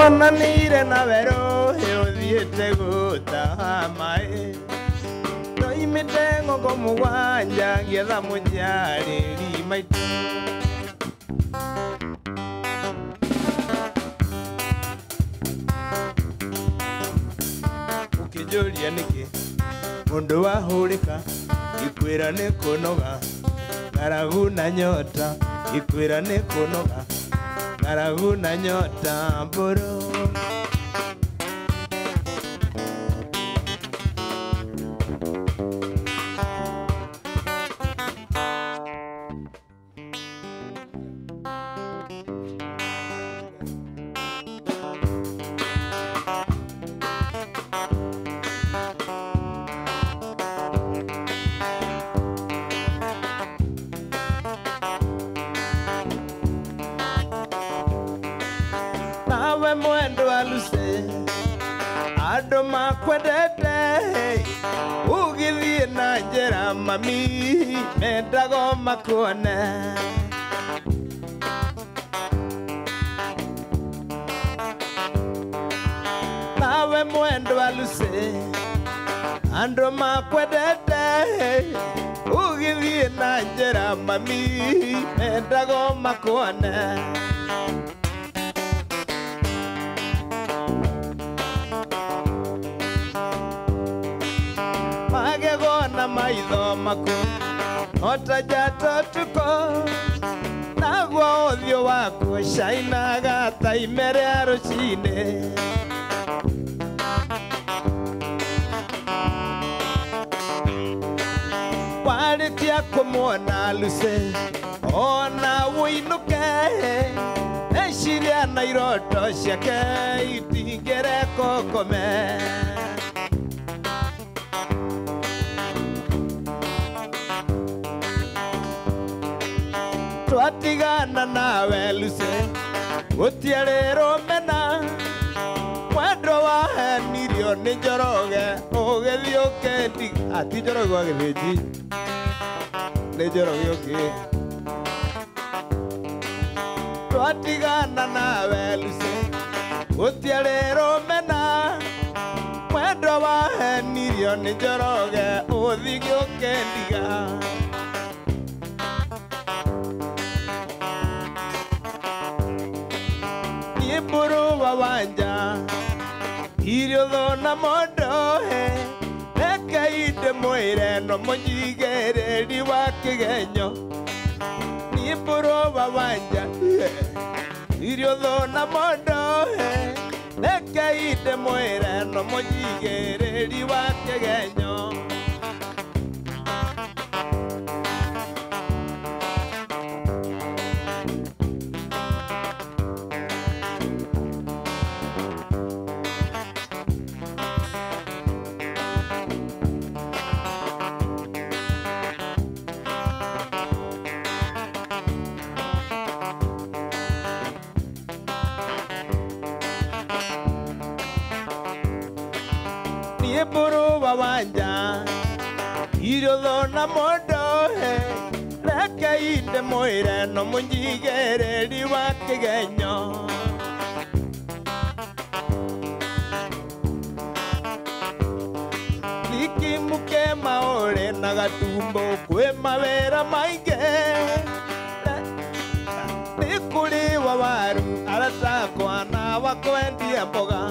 Twonanire na werũ ũthiĩte gũtaha maĩ Twoimĩte ng'ongo mũgwanja ngĩetha mũnjarĩri maitũ Ũkĩnjũria nĩkĩ mũndũ wahũrĩka ikwĩra nĩ kũnoga ng'aragu na nyota ikwĩra nĩ kũnoga ng'aragu na nyota mbũrũ Nawe mwendo wa Lucy andũ makwendete ũgĩthiĩ na njĩra mami mendago makuone Nawe mwendo wa Lucy andũ makwendete ũgĩthiĩ na njĩra mami mendago makuone Magego na maitho maku ota njata ũtukũ naguo ũthiũ waku ũcainaga ta ime rĩa rũcinĩ Warĩkia kũmuona Lucy ona ũinũke meciria na iroto ciake itingĩreka ũkome Twatigana nawe Lucy gũtiarĩ rũmena mwendwa wahenirio nĩ Njoroge ũgĩthiĩ ũkĩndiga ti Njoroge wa Gĩthĩnji nĩ Njoroge ũngĩ Twatigana nawe Lucy gũtiarĩ rũmena mwendwa wahenirio nĩ Njoroge ũthiĩ ũkĩndiga Mbũrũ wa wanja irio thona mondohe reke ndĩmwĩre no mũnyigĩrĩri wa kĩgenyo Niĩ mbũrũ wa wanja irio thona mondohe reke ndĩmwĩre no mũnyigĩrĩri wa kĩgenyo Niĩ mbũrũ wa wanja irio thona mondohe reke ndĩmwĩre no mũnyigĩrĩri wa kĩgenyo Thikimuke maũrĩ na gatumbo kwĩ mawĩra maingĩ nĩ kũrĩwa waru aratakwa na wa kwendia mboga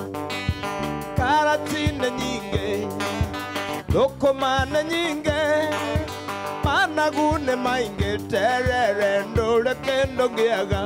Karati nĩ nyingĩ thũkũma nĩ nyingĩ managu nĩ maingĩ terere ndũrĩ kĩndũ ngĩaga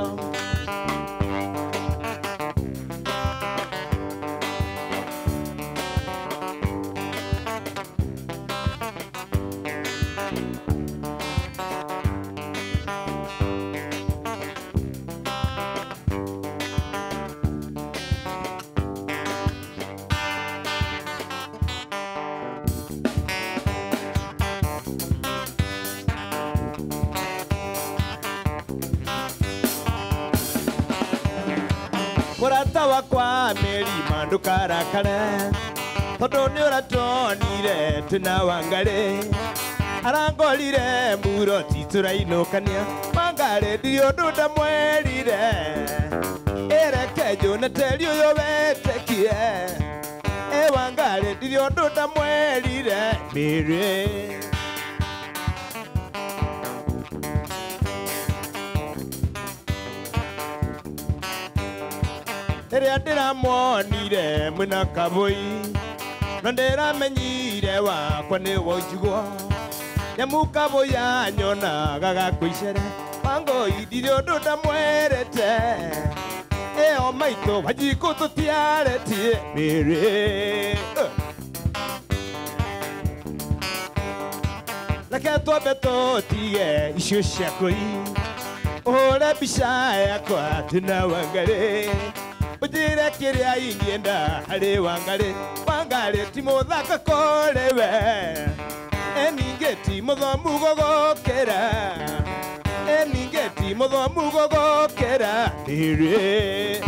Mũrata wakwa mĩrima ndũkarakare tondũ nĩ ũratonire twĩna Wangarĩ Arangorire mburoti tũrainũkania Wangarĩ ndirĩ ũndũ ndamwerire Ereke njũne teri ũyũ wetĩkie E Wangarĩ ndirĩ ũndũ ndamwerire Mĩrĩ Rĩrĩa ndĩramuonire mwĩna kabũi No ndĩramenyire wakwa nĩ waunjugwo Nyamu kabũi anyonaga gakũicere Wangũi ndirĩ ũndũ ndamwerete Ĩyo maitũ Wanjikũ tũtiarĩtie mĩrĩ Reke twambe tũtige icio cia kũi Ũhũre mbica yakwa twĩna Wangarĩ Ũnjĩre kĩrĩa ingĩenda harĩ Wangarĩ Wangarĩ ti mũthaka kũrĩ we E ningĩ ti mũthomu gũgũkĩra E ningĩ ti mũthomu gũgũkĩra Mĩrĩ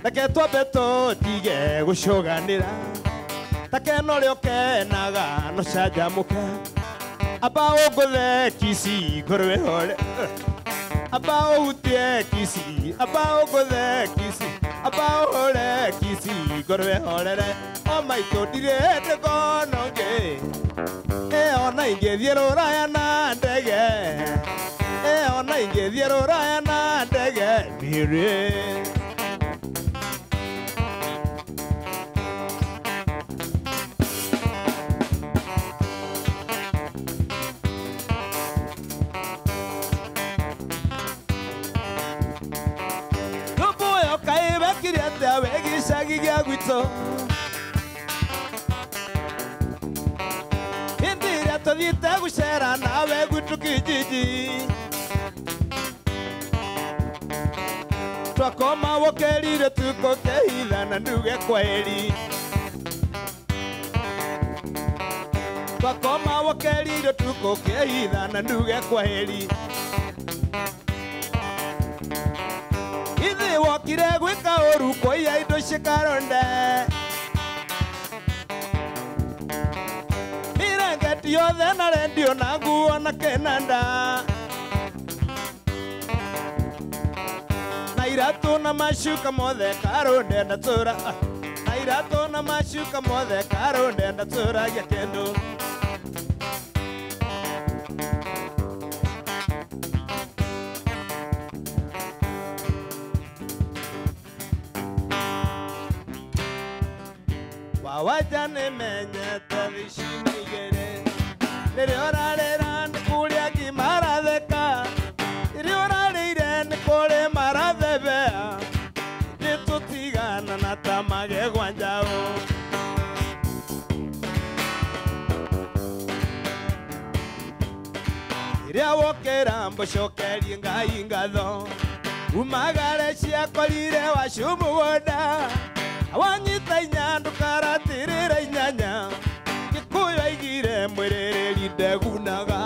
Reke twambe tũtige gũcũganĩra Takena ũrĩa ũkenaga no canjamũke Amba ũngũthe kici ngorwo ĩhore Amba ũhutie kici amba ũngũthe kici amba ũhũre kici ngorwo ĩhorere O maitũ ndirĩ hĩndĩ ngona ũngĩ Ĩ ona ingĩthiĩ rũraya na ndege Ĩ ona ingĩthiĩ rũraya na ndege Mĩrĩ Gĩcagi gĩa gwitũ Hĩndĩ ĩrĩa tũthiĩte gũcera nawe gwitũ kijiji Twakoma wokĩrire tukũ kĩhitha na nduge kwaheri Twakoma wokĩrire tukũ kĩhitha na nduge kwaheri Ithe wokire gwĩka ũru kũiya indo cikaronde Mĩrengeti yothe na rendio na nguo na kĩnanda Na iratũ na macuka mothe karonde ndatũra Na iratũ na macuka mothe karonde ndatũragia kĩndũ Wawaja nĩmenyete ici nĩ igĩrĩ Rĩrĩa ũrarĩra nĩ kũrĩa angĩ maratheka Rĩrĩa ũrarĩire nĩ kũrĩ marathebea Nĩ tũtigana na ta magegwa njaũ Rĩrĩa wokĩra mbũcokerie Ngai ngatho Umagare ciakorire wacu mũgũnda Wanyita inya ndũkaratirĩra inyanya Gĩkũyũ aigire mwĩrĩrĩri ndegunaga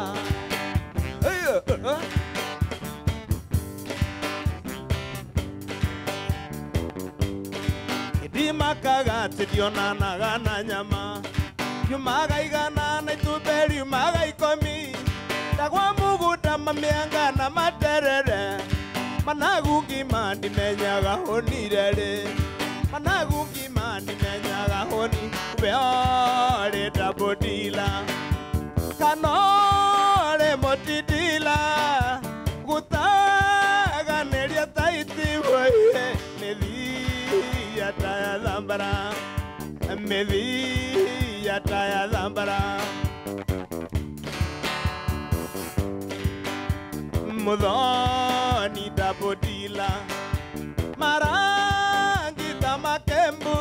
Ndimakaga atĩ ndionanaga na nyama Riumaga igana na itumbĩ riumaga ikũmi Ndagwa mũgũnda mamĩanga na materere Managu ngima ndimenyaga hũnire rĩ Managu ngima ndimenyaga hũni Kumbe orĩ ndabũndila Kana orĩ mũtindila Gũtaganĩria ta itiboiye Mĩthia ta ya thambara Mĩthia ta ya thambara Muthoni ndabũndila Marangi ta makembu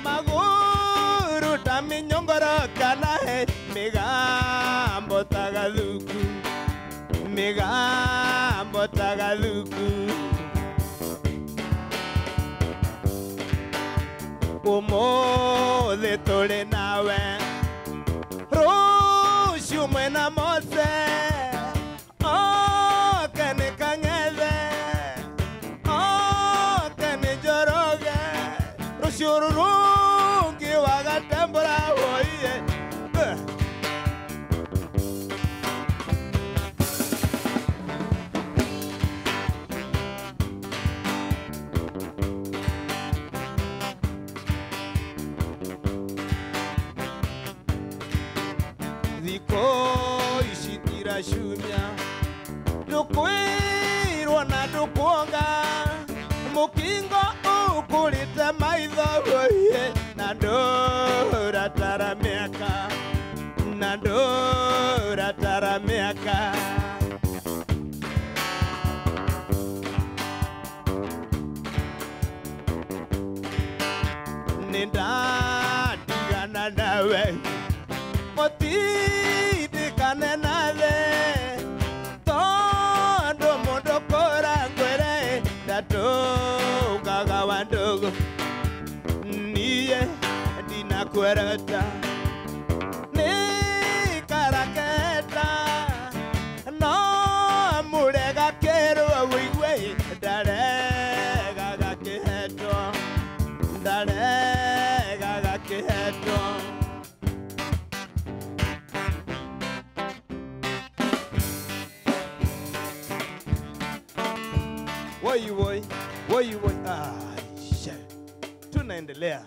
Maguru ta minyongoro kana he Migambo ta gathuku Migambo ta gathuku Ũmũthĩ tũrĩ nawe Rũciũ mwĩna Mose Oke nĩ kang'ethe Rũciũ rũrũngĩ wagatambũra woiye. Thikũ ici tiracumia ndũkwĩrwo na ndũkuonga mũkingo ũkũrĩte maitho woiye na ndũratara mĩaka na ndũratara mĩaka. Nĩndatigana nawe mũtindĩkane nawe tondũ mũndũ kũra ngwĩre ndatũngaga wa ndũgũ niĩ ndinakwereta nĩ karaketa no mũrega kĩrwo wĩigue ndaregaga kĩhetwo ndaregaga kĩhetwo. Woi woi woi woi, ah, tunaendelea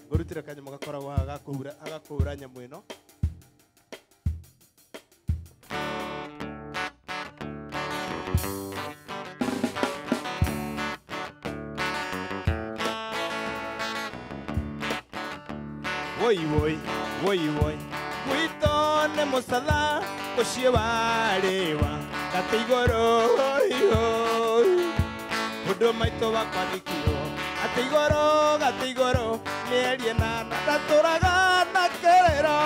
ngurutira kanyamũ gakoragwo agakũhura agakũhura nyamũ ĩno. Woi woi woi woi, gwitũ nĩ mũcatha ũcio warĩwa gatĩ igũrũ ũndũ maitũ wakwandĩkirwo atĩ igũrũ gatĩ igũrũ mĩeri ĩnana ndatũraga na kĩrĩro.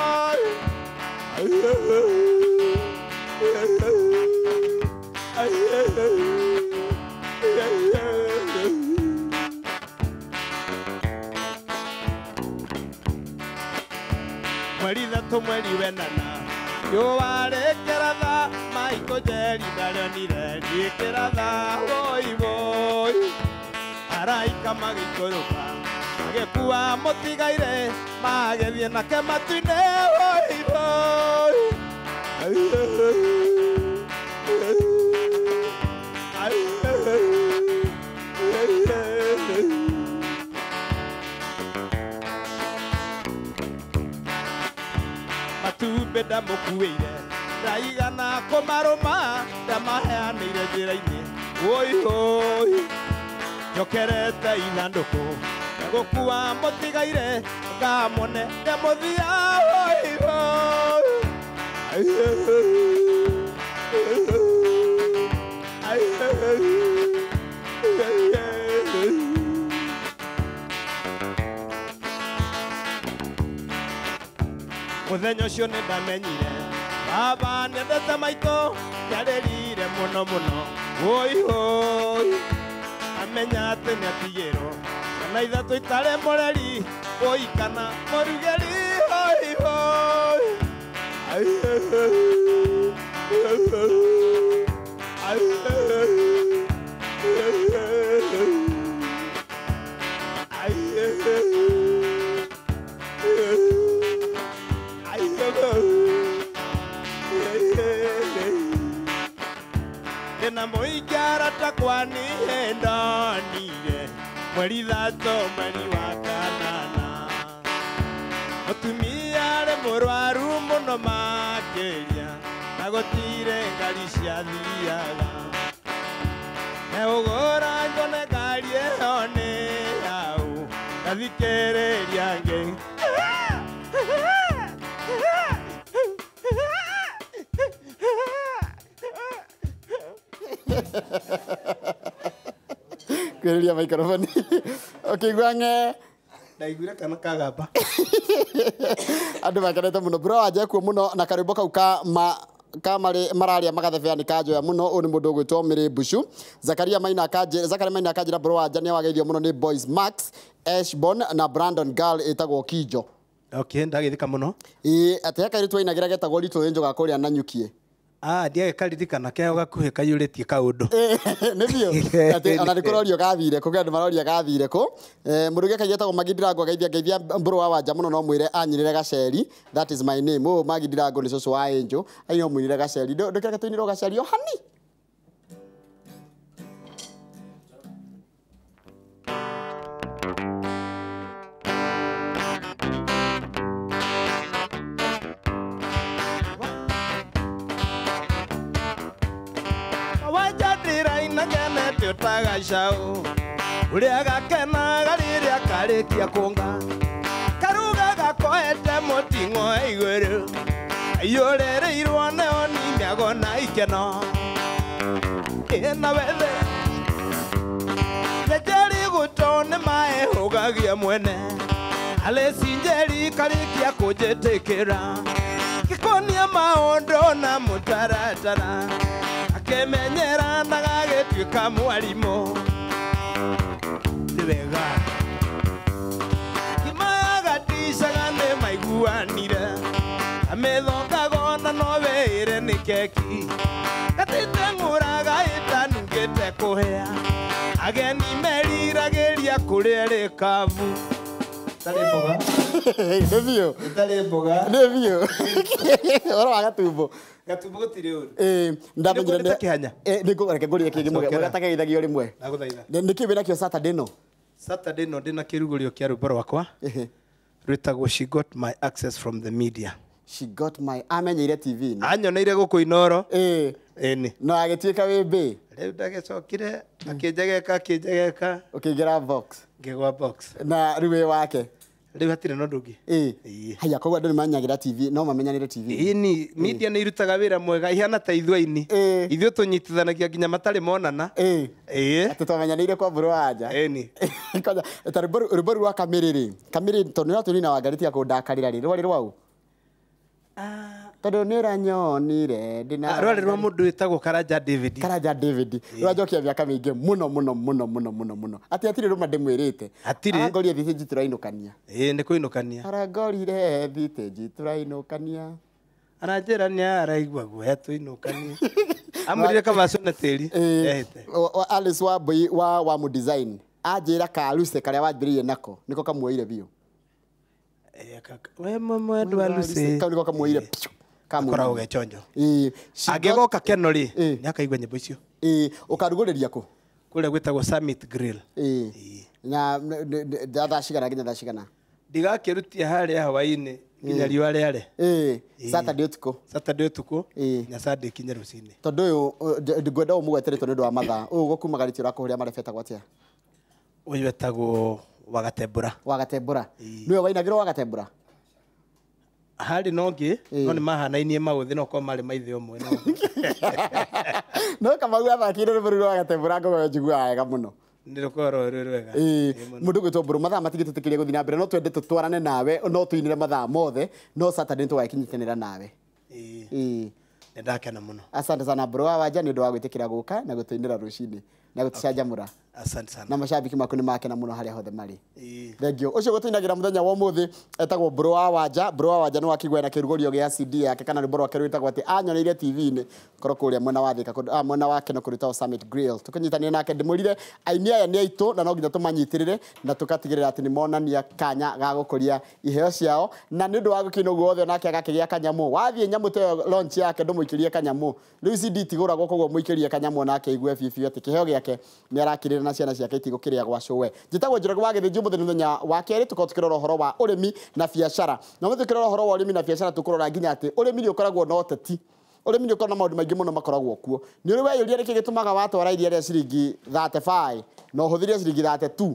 Mweri ithatũ mweri wenana riũa rĩkĩratha maitũ njeri ndarĩonire rĩkĩratha woi woi araika magĩikũrũka magĩkua mũtigaire magĩthiĩ nake matu-inĩ woi woi. Matumbĩ ndamũkuĩire ndaigana kũmarũma ndamaheanĩire njĩra-inĩ woi woi njokerete ithandũkũ gũkua mũtigaire ngamone ndemũthia woi woi. Mũthenya ũcio nĩ ndamenyire baba nĩendete maitũ nĩarĩrire mũno mũno woi woi amenya atĩ nĩatigĩrwo ciana ithatũ itarĩ mũreri woi kana mũrugĩri woi woi. Ndĩna mũingĩ aratakwa niĩ ndonire mweri ithatũ mweri wa kanana mũtumia arĩ mũrwaru mũno makĩria na gũtirĩ ngari ciathiaga megũgũra ngone ngari ĩyo nĩ yaũ ngathikĩrĩria ngĩ. Kwĩrĩria microphone ũkĩigua ng'e ndaiguire kana kagamba andũ makenete mũno bro wanja kuo mũno na karwĩmbo kau ka ma ka mararia magathebea nĩ kanjoya mũno. Ũyũ nĩ mũndũ ũgwĩtwo Mary Bushu. Zakaria Maina akanjĩra Zakaria Maina akanjĩra bro wanja nĩ wageithio mũno nĩ Boys Max Ashburn na Brandon Girl ĩtagwo Kijo. Okay, ndagĩthika mũno. Ĩĩ atĩ he kairĩtu ainagĩra getagwo Little Angel ga kũrĩa Nanyukie. Ndiagĩkaririkana keo gakuhĩ kaiyũrĩtie kaũndũ. Nĩ biũ atĩ ona nĩ kũrorio gathire kũ, andũ maroria gathire kũ. Mũndũ ũngĩ akaigĩtagwo Magi Ndirango ageithia ngeithia Mbũrũ wa Wanja mũno, no mwĩre anyinĩre gaceri. That is my name. Ũyũ Magi Ndirango nĩ cũcũ wa Angel, aino mũinĩre gaceri. Ndũkĩreke tũinĩrwo gaceri o hani. Tagacau uria gakenaga rĩrĩa karĩkia kũnga karuga gakoete mũting'o igũrũ aiyũrĩrĩirwo nĩo ni mĩago na ikeno ĩna wethe njenjeri gũtũ nĩ maehũgagia mwene Alesi Njeri karĩkia kũnjĩtĩkĩra gĩkonia maũndũ na mũtaratara akemenyera na gagĩtuĩka mwarimũ. Nĩ wega kimagaticaga nĩ maiguanire amĩthongago na no wĩire nĩ keki gatiteng'ũraga ĩtanungĩte kũhĩa ageni meriragĩria kũrĩa rĩkabu. Itarĩ mboga. Nĩ biũ. Itarĩ mboga. Nĩ biũ. Ũhoro wa gatumbo. Gatumbo gũtirĩ ũru. Ndamenyire nĩ kĩhanya. Nĩ reke ngũrie kĩngĩ mũgate atageithagio rĩmwe. Ndagũthaitha. Nĩ kĩ wĩna kĩo Saturday no? Saturday no ndĩna kĩrugũrio kĩa rwĩmbo rwakwa. Rwĩtagwo She Got My Access From The Media. She Got My amenyeire TV-inĩ. Anyoneire gũkũ Inooro. Ĩni. Na agĩtuĩka wĩ mbĩ. Rĩu ndagĩcokire akĩnjegeka akĩnjegeka. Ũkĩingĩra box. Ngĩgwa box. Na rĩu wĩ wake. Rĩu hatirĩ na ũndũ ũngĩ. Haya koguo andũ nĩ mamenyagĩra TV, no mamenyanĩre TV. Ĩni, media nĩ irutaga wĩra mwega ihana ta ithuĩ aini. Ithuĩ tũnyitithanagia nginya matarĩ monana. Atĩ twamenyanĩire kwa Mbũrũ wa Wanja. Ĩni. Kwanja ta rwĩmbo rũu rwa Kamĩrĩ rĩ, Kamĩrĩ tondũ nĩ ũratũnina Wangarĩ tiga kũndakarĩra rĩ, rwarĩ rwaũ? Tondũ nĩ ũranyonire ndĩna Rwarĩ rwa mũndũ wĩtagwo Karanja David. Karanja David. Rwanjokia mĩaka mĩingĩ mũno mũno mũno mũno mũno mũno. Atĩ hatirĩ rũma ndĩmwĩrĩte. Hatirĩ. Arangorire thitĩnji tũrainũkania. Nĩ kũinũkania. Arangorire thitĩnji tũrainũkania. Aranjĩra nĩ araigua guoya tũinũkanie. Amwĩrire kaba acũne tĩri. Ehĩte. Alice Wambui wa Wamu Design anjĩra Karuse karĩa wanjĩrĩirie nako nĩko kamuoire biũ. We mwendwa Lucy. Kau nĩko kamuoire piũ. Akoragwo gechonjo. Angĩgoka Keno rĩ, nĩ akaigua nyĩmbo icio. Ũkarugũrĩria kũ? Kũrĩa gwĩtagwo Summit Grill. Na thaa cigana nginya thaa cigana? Ndigakĩrutia harĩa hwaĩ-inĩ nginya riũa rĩare. Saturday ũtukũ. Saturday ũtukũ na Sunday kinya rũcinĩ. Tondũ ũyũ ngwenda ũmũgwetere tondũ nĩ ũndũ wa mathaa. Ũyũ gũkumagarĩtie ũrakũhũrĩra marebetagwo atĩa? Ũyũ etagwo Wagatembũra. Wagatembũra. Nĩwe wainagĩrwo Wagatembũra? Harĩ na ũngĩ no nĩ mahanainie maũthĩ no korwo marĩ maithe ũmwe no. No Kamau athakĩire rwĩmbo rũu rwa Wagatembũra ngogoyo njiguaga wega mũno. Nĩ rũkoragwo rwĩ rwega. Mũndũ ũgwĩtwo Mbũrũ, mathaa matingĩtũtĩkĩria gũthiĩ na mbere, no twende tũtwarane nawe, no tũinĩre mathaa mothe, no Saturday nĩ tũgagĩkinyitanĩra nawe. Nĩ ndakena mũno. Asante sana Mbũrũ wa Wanja nĩ ũndũ wa gwĩtĩkĩra gũka na gũtũinĩra rũcinĩ na gũtũcanjamũra. Asante sana. Na mashabiki maku nĩ makena mũno harĩa hothe marĩ. Thank you. Ũcio gũtũinagĩra mũthenya wa ũmũthĩ etagwo Mbũrũ wa Wanja. Mbũrũ wa Wanja nĩ wakĩgwa na kĩrugũrio gĩa CD yake kana rwĩmbo rwake rwĩtagwo atĩ anyoneire TV-inĩ korwo kũrĩa mwena wa Thika, mwena wa Keno kũrĩtagwo Summit Grill. Tũkĩnyitanĩra nake ndĩmwĩrire aini aya nĩ aitũ na no nginya tũmanyitĩrĩre na tũgatigĩrĩra atĩ nĩ monania kanya ga gũkũria iheo ciao, na nĩ ũndũ wa gũkĩina ũguo wothe onake agakĩgĩa kanyamũ. Wathiĩ nyamũ ta ĩyo launch yake ndũmũikĩrie kanyamũ. Rĩu CD tigũragwo koguo mũikĩrie kanyamũ onake aigue biũ biũ atĩ kĩheo gĩake nĩ arakĩrĩra na ciana ciake itigũkĩrĩa gwa cũwe. Njĩtagwo Njoroge wa Gĩthĩnji, ũmũthĩ nĩ mũthenya wa kerĩ tũkorwo tũkĩrora ũhoro wa ũrĩmi na biacara. Na ũmũthĩ tũkĩrora ũhoro wa ũrĩmi na biacara tũkũrora nginya atĩ ũrĩmi nĩ ũkoragwo na ũteti. Ũrĩmi nĩ ũkoragwo na maũndũ maingĩ mũno makoragwo kuo. Nĩ ũrĩ weyũria nĩkĩ gĩtũmaga watwara iria rĩa ciringi 35 na ũhũthĩrie ciringi 32.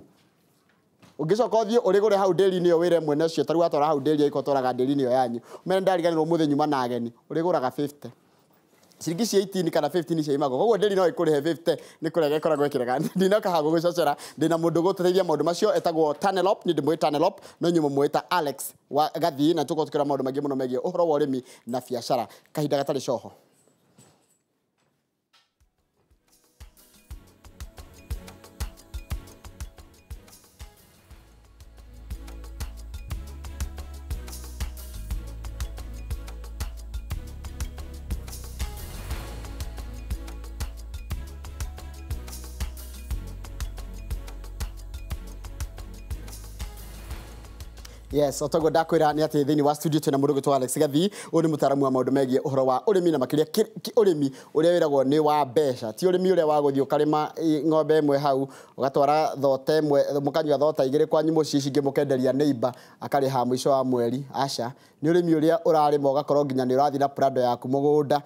Ũngĩcoka ũthiĩ ũrĩgũre hau ndĩri-inĩ ĩyo wĩre mwene ũcio, ta rĩu watwara hau ndĩri ĩko twaraga ndĩri-inĩ ĩyo yanyu. Ũmere ndariganĩrwo ũmũthĩ nyuma na ageni, ũrĩgũraga 50. Ciringi cia 18 kana 15 cia imago. Koguo ndĩri no ĩkũrĩhe 50 nĩ kũrega ĩkoragwo ĩkĩrega. Ndinoka haha gũgũcocera, ndĩna mũndũ ũgũtũteithia maũndũ macio etagwo Tanelop, niĩ ndĩmũĩ Tanelop, no inyuĩ mũmũĩ ta Alex wa Gathii, na tũkorwo tũkĩrora maũndũ maingĩ mũno megiĩ ũhoro wa ũrĩmi na biacara. Kahinda gatarĩ coho. Yes, otoguo ndakwira ni ati thiini wa studio twina mundu gwitwo Alex Gathii. Uyu ni mutaramu wa maundu megie uhoro wa urimi na makiria urimi uria wiragwo ni wa mbeca, ti urimi uria wa guthii ukarima ng'ombe imwe hau ugatwara thota imwe mukanyua thota igiri kwanyu mucii ici ingĩ mukenderia neighbor akariha mwisho wa mweri. Aca, ni urimi uria urarima ugakorwo nginya ni urathi na prado yaku mugunda,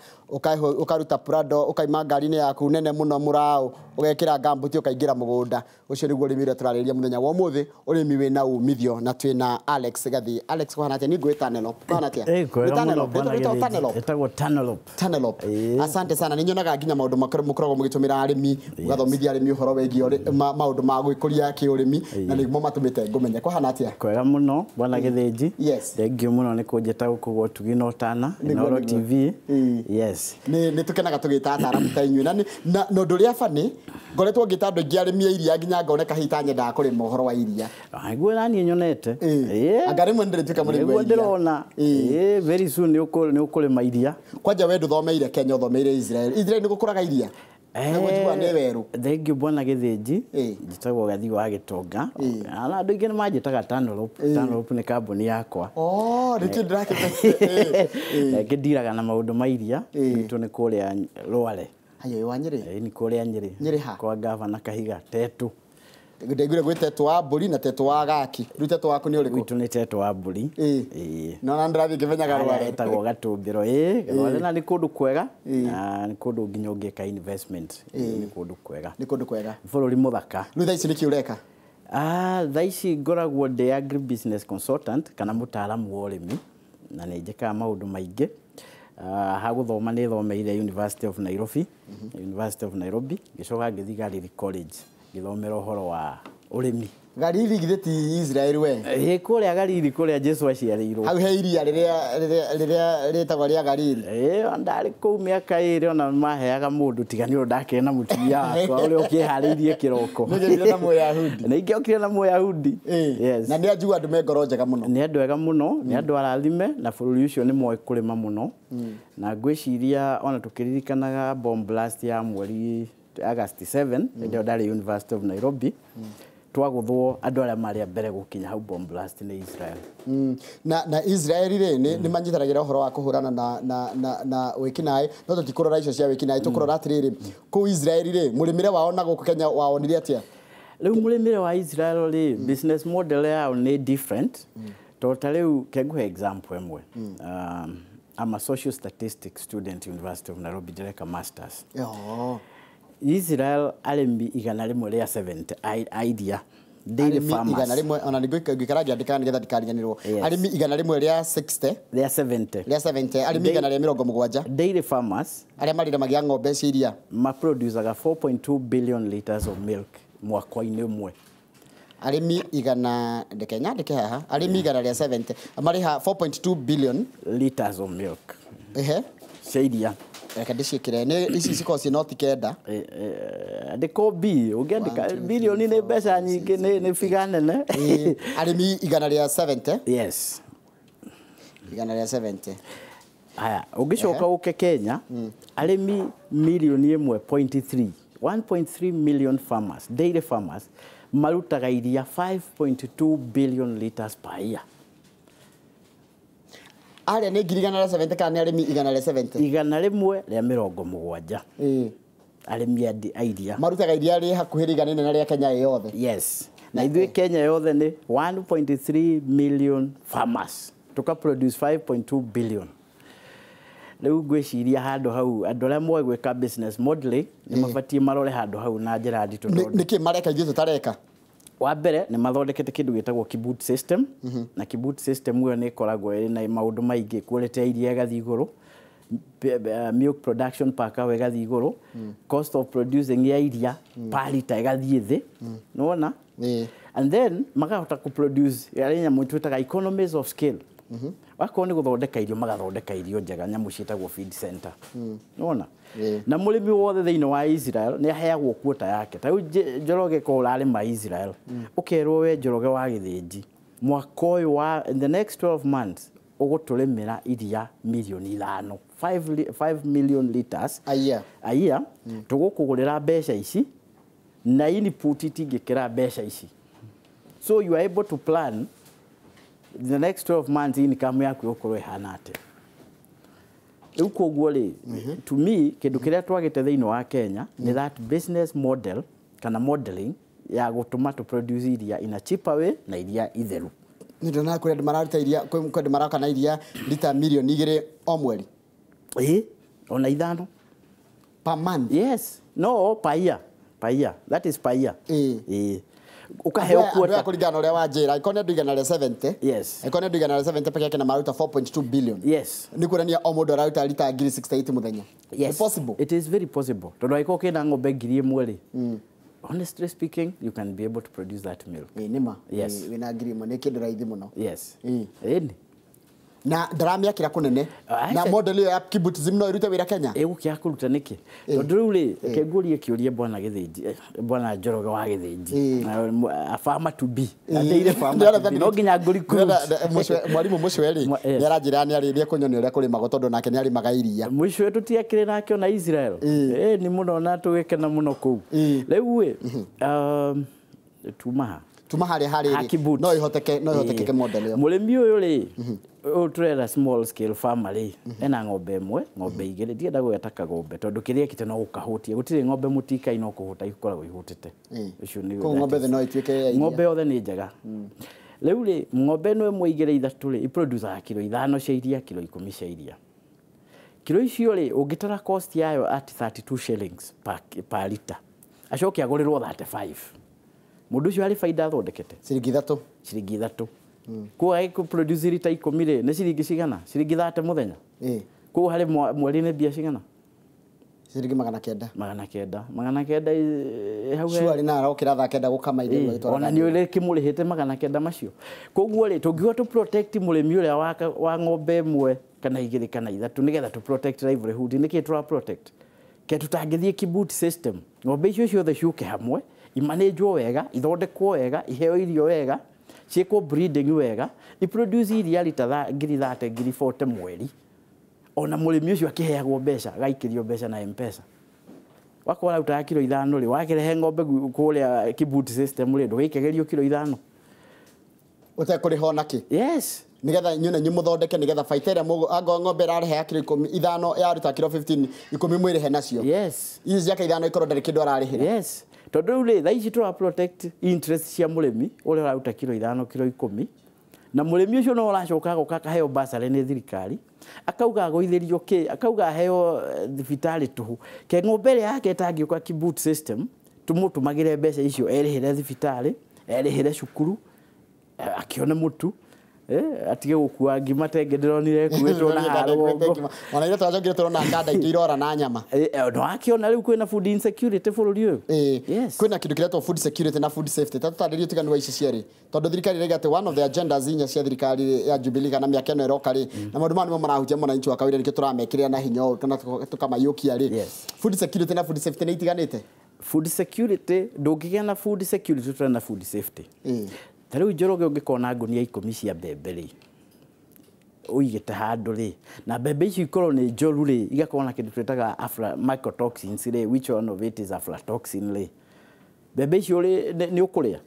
ukaruta prado ukaima ngari-inĩ yaku nene muno murau ugekira ngambuti ukaingira mugunda. Ucio niguo urimi uria turarĩrĩria muthenya wa umuthi, urimi wina umithio, na twina Alex Gathii. Alex, kuhana atia? Ni ngwĩta Tanelope. Kuhana atia? Kwega. Ĩtagwo Tanelope. Tanelope. Asante sana. Nĩ nyonaga nginya maũndũ mũkoragwo mũgĩtũmĩra arĩmi, mũgathomithia arĩmi ũhoro wĩgiĩ maũndũ ma gwĩkũria kĩũrĩmi, na nĩguo matũmĩte ngũmenye. Kuhana atia? Kwega mũno bwana Gĩthĩnji. Yes. Thengiũ mũno nĩ kũnjĩta gũkũ gwa Ũtugi na Ũtana Inooro TV. Yes. Nĩ tũkenaga tũgĩta ataaramu ta inyuĩ, na ũndũ ũrĩa bani ngoretwo ngĩta andũ aingĩ arĩmi a iria nginya ngoneka hihi ta nyendaga kũrĩma ũhoro wa iria. Niguo naniĩ nyonete. Anga rĩmwe nĩndĩrĩtuĩka mũrĩmi wa iria. Ndĩrona. Very soon nĩ ũkũrĩma iria. Kwanja we ndũthomeire Kenya, ũthomeire Israel. Israel nĩ gũkũraga iria? Nĩguo nĩ werũ. Thengiũ bwana Gĩthĩnji. Njĩtagwo Gathii wa Gĩtonga. Na andũ aingĩ nĩ manjĩtaga Tanelope. Tanelope nĩ kambuni yakwa. Oh, nĩkĩo ndĩrakĩte. Ngĩndiraga na maũndũ ma iria. Gwitũ nĩ kũrĩa Rware. Ayo, wa Nyĩrĩ? Nĩ kũrĩa Nyĩrĩ. Nyĩrĩ ha? Kwa gavana Kahiga, Tetu. Ndaiguire gwĩ Tetu wa mbũri na Tetu wa gaki. Rĩu Tetu waku nĩ ũrĩkũ? Gwitũ nĩ Tetu wa mbũri. No na ndĩrathiĩ ngĩmenyaga Rware. Etagwo Gatũmbĩro. Rware na nĩ kũndũ kwega. Na nĩ kũndũ nginya ũngĩka investment. Nĩ kũndũ kwega. Nĩ kũndũ kwega. Bũrũri mũthaka. Rĩu thaa ici nĩkĩ ũreka? Thaa ici ngoragwo ndĩ agri business consultant kana mũtaaramu wa ũrĩmi, na nĩ njĩkaga maũndũ maingĩ. Ha gũthoma nĩ thomeire University of Nairobi. University of Nairobi, ngĩcoka ngĩthiĩ Galili College ngĩthomera ũhoro wa ũrĩmi. Galili githĩ ti Israel we? Kũrĩa Galili kũrĩa Jesu aciarĩirwo. Hau he iria rĩrĩa rĩtagwo rĩa Galili. Ndarĩ kũu mĩaka ĩrĩ ona maheaga mũndũ tiga nĩ ũndũ ndakĩrĩ na mũtumia wakwa ũrĩa ũkĩharĩirie kĩroko. Nĩngĩokire na Mũyahudi. Nĩingĩokire na Mũyahudi. Yes. Na nĩ anjigua andũ me ngoro njega mũno. Nĩ andũ ega mũno, nĩ andũ arathime, na bũrũri ũcio nĩ moĩ kũrĩma mũno. Na ngwĩciria ona tũkĩririkanaga bomb blast ya mweri August 7, hĩndĩ ĩyo ndarĩ University of Nairobi. Twagũthwo andũ arĩa marĩ a mbere gũkinya hau bomb blast nĩ Israel. Na Israel rĩ nĩ manyitanagĩra ũhoro wa kũhũrana na wĩkinaĩ, no tũtikũrora icio cia wĩkinaĩ, tũkũrora atĩrĩrĩ, kũu Israel rĩ mũrĩmĩre wao na gũkũ Kenya waonire atĩa? Rĩu mũrĩmĩre wa Israel rĩ, business model yao nĩ different. Tondũ ta rĩu kengũhe example ĩmwe. I'm a social statistics student University of Nairobi, ndĩreka masters. Israel arĩmi 170 a iria, dairy farmers. Igana rĩmwe, ona ngũikara ngĩandĩkaga nĩgetha ndikariganĩrwo. Arĩmi 160. Rĩa 70. Rĩa 70, arĩmi 170. Dairy farmers arĩa marĩrĩmagia ng'ombe cia iria maproducaga 4.2 billion liters of milk mwaka-inĩ ũmwe. Arĩmi igana, ndeke nyandĩke haha, arĩmi 170 marĩha 4.2 billion liters of milk. Cia iria. Reke ndĩciĩkĩre, nĩ ici cikoragwo ciĩ noti kenda. Andĩka B, ũngĩandĩka bilioni nĩ mbeca nyingĩ, nĩ figa nene. Arĩmi 170. Yes. 170. Haya, ũngĩcoka ũke Kenya, arĩmi milioni 1.3, 1.3 million farmers, dairy farmers, marutaga iria 5.2 billion liters per year. Arĩa nĩ 170 kana nĩ arĩmi 170? 170. Arĩmi a iria. Marutaga iria rĩ hakuhĩ rĩiganaine na rĩa Kenya yothe. Yes. Na ithuĩ Kenya yothe nĩ 1.3 million farmers. Tuka produce 5.2 billion. Rĩu ngwĩciria handũ hau andũ arĩa moĩ gwĩka business modeling nĩ mabatiĩ marore handũ hau na njĩra nditũ tondũ Nĩkĩ mareka ithuĩ tũtareka? Wa mbere nĩ mathondekete kĩndũ gĩtagwo kibbutz system, na kibbutz system ĩyo nĩ ĩkoragwo ĩrĩ na maũndũ maingĩ, quality ya iria ĩgathiĩ igũrũ, milk production per cow ĩgathiĩ igũrũ, cost of producing ya iria per liter ĩgathiĩ thĩ, nĩwona? And then makahota kũ produce yarĩ nyamũ twĩtaga economies of scale. Wakorwo nĩ gũthondeka irio magathondeka irio njega, nyamũ ciĩtagwo feed center, nĩwona? Na mũrĩmi wothe thĩinĩ wa Israel nĩ aheagwo quota yake. Ta rĩu Njoroge ko ũrarĩma Israel, ũkerwo we Njoroge wa Gĩthĩnji, mwaka ũyũ wa in the next 12 months ũgũtũrĩmĩra iria milioni 5, 5 million liters a year. A year, tũgũkũgũrĩra mbeca ici na input itingĩkĩra mbeca ici. So you are able to plan The next 12 months income yaku ĩgũkorwo ĩhana atĩa? Rĩu koguo rĩ, to me kĩndũ kĩrĩa twagĩte thĩinĩ wa Kenya nĩ that business model kana modeling ya gũtũma to produce iria in a cheaper way na iria itheru. Nĩ ndona kũrĩ andũ mararuta iria, kwĩ andũ maraka na iria lita 2 milioni o mweri. Ĩĩ, ona 5. Per month? Yes, no, per year, per year, that is per year. Ĩĩ, ũkaheo Andũ aya quota. Kũringana na ũrĩa wanjĩra, angĩkorwo nĩ andũ 170, angĩkorwo nĩ andũ 170 peke yake na maruta 4.2 billion, nĩ kuonania o mũndũ araruta lita 68,000 mũthenya. Yes. Nĩ possible? It is very possible, tondũ angĩkorwo kĩna ng'ombe 1,000 rĩ, honestly speaking, you can be able to produce that milk. Ĩĩ, nĩ ma. Yes. Ĩĩ, wĩna 1,000 nĩ kĩndũ raithi mũno. Ĩni. Na ndaramĩakĩra kũnene. Ah, na aca. model ĩyo ya kibbutzim no ĩrute wĩra Kenya? Ĩgũkĩaga kũruta nĩkĩ? Tondũ rĩu rĩ, reke ngũrie kĩũria, bwana Gĩthĩnji, bwana Njoroge wa Gĩthĩnji. A farmer to be, ateire farmer to be, no nginya ngũ-recruit. Mwarimũ Mũcwe rĩ, Yes. nĩ aranjĩra nĩ ekũnyonia ũrĩa kũrĩmagwo tondũ nake nĩ arĩmaga iria. Mũico tũtiakĩrĩ nake ona Israel. Ĩ nĩ mũno na tũgĩkena mũno kũu. Rĩu ĩ, tuma ha? Tuma harĩa harĩ Ha rĩ, kibbutz. no ihoteke, no ihotekeke model ĩyo? Mũrĩmi ũyũ rĩ, ũyũ tũrera small scale farmer rĩ, ena ng'ombe ĩmwe, ng'ombe igĩrĩ, ndienda gweta kagombe tondũ kĩrĩa ekĩte no gũkahũtia. Gũtirĩ ng'ombe mũtikai no kũhũta ikoragwo ihũtĩte. Ũcio nĩ Koguo ng'ombe othe no ituĩke ya iria. Ng'ombe yothe nĩ njega. Rĩu rĩ, ng'ombe ĩno ĩmwe, igĩrĩ, ithatũ rĩ, iproducaga kiro 5 cia iria, kiro 10 cia iria. Kiro icio rĩ, ũngĩtara cost yayo at 32 shillings per liter, acoke agũrĩrwo 35, mũndũ ũcio harĩ baida athondekete. Ciringi 3. Ciringi 3. Koguo agĩkũ produce rita 10 rĩ, nĩ ciringi cigana? Ciringi 30 mũthenya. Koguo harĩ mweri nĩ mbia cigana? Ciringi 900. 900, 900, hau Surely na arokĩra thaa 9 gũkama iria agĩtwara. Ona nĩ ũrĩ kĩmũrĩhĩte 900 macio. Koguo rĩ, tũngiuga tũ protect mũrĩmi ũrĩa wa ng'ombe ĩmwe kana igĩrĩ kana ithatũ nĩgetha tũ protect livelihood, nĩkĩ tũra protect ke tũtangĩthiĩ kibbutz system, ng'ombe icio ciothe ciũke hamwe, imanĩnjwo wega, ithondekwo wega, iheo irio wega, ciĩkwo breeding wega, iproduce iria rita 30,000, 40,000 mweri, ona mũrĩmi ũcio akĩheagwo mbeca, agaikĩrio mbeca na M-Pesa. Wakorwo arutaga kiro 5 rĩ, wakĩrehe ng'ombe kũrĩa kibbutz system rĩ, ndũgĩikegerio kiro 5. Ũtekũrĩha ona kĩ? Yes. Nigetha inyuĩ na inyuĩ mũthondeke nigetha baita ĩrĩa angorwo ng'ombe ĩrarehe ya kiro 15 yaruta kiro 15, 10 mwĩrĩhe nacio. Yes. Ici ciake 5 ikorwo ndarĩ kĩndũ ararĩhĩra. Yes, tondũ rĩu rĩ, thaa ici tũra protect interest cia mũrĩmi ũrĩa ũraruta kiro 5, kiro 10, na mũrĩmi ũcio no ũracoka agoka akaheo basarĩ nĩ thirikari, akauga agũithĩrio kĩ, akauga aheo thibitarĩ tũhũ, ke ng'ombe ĩrĩa yake ĩtangĩũka kibbutz system tũmũtũmagĩre mbeca icio erĩhĩre thibitarĩ, erĩhĩre cukuru, akĩone mũtu, atige gũkua ngima tenge ndĩronire ĩkuĩtwo na haha rũgongo. Ona ithuĩ tũracokire tũrona kanda ingĩ irora na nyama. No akĩona rĩu kwĩna food insecurity bũrũri ũyũ. Yes. Kwĩna kĩndũ kĩretwo food security na food safety. Ta tũtarĩrie ũtiganu wa ici cierĩ, tondũ thirikari ĩrauga atĩ one of the agendas inya cia thirikari ya Jubilee kana mĩaka ĩno ĩroka rĩ, na maũndũ maya nĩmo marahutia mwananchi wa kawaida, nĩkĩo tũramekĩrĩra na hinya ũũ kana tũkamaiyũkia rĩ. Food security na food safety nĩ itiganĩte? Food security, ndũngĩgĩa na food security ũtarĩ na food safety. Ta rĩu Njoroge, ũngĩkorwo na ngũnia 10 cia mbembe rĩ, ũigĩte handũ rĩ, na mbembe icio ikorwo nĩ njoru rĩ, igakorwo na kĩndũ twĩtaga mycotoxins rĩ, which one of it is aflatoxin rĩ, mbembe icio rĩ, nĩ ũkũrĩa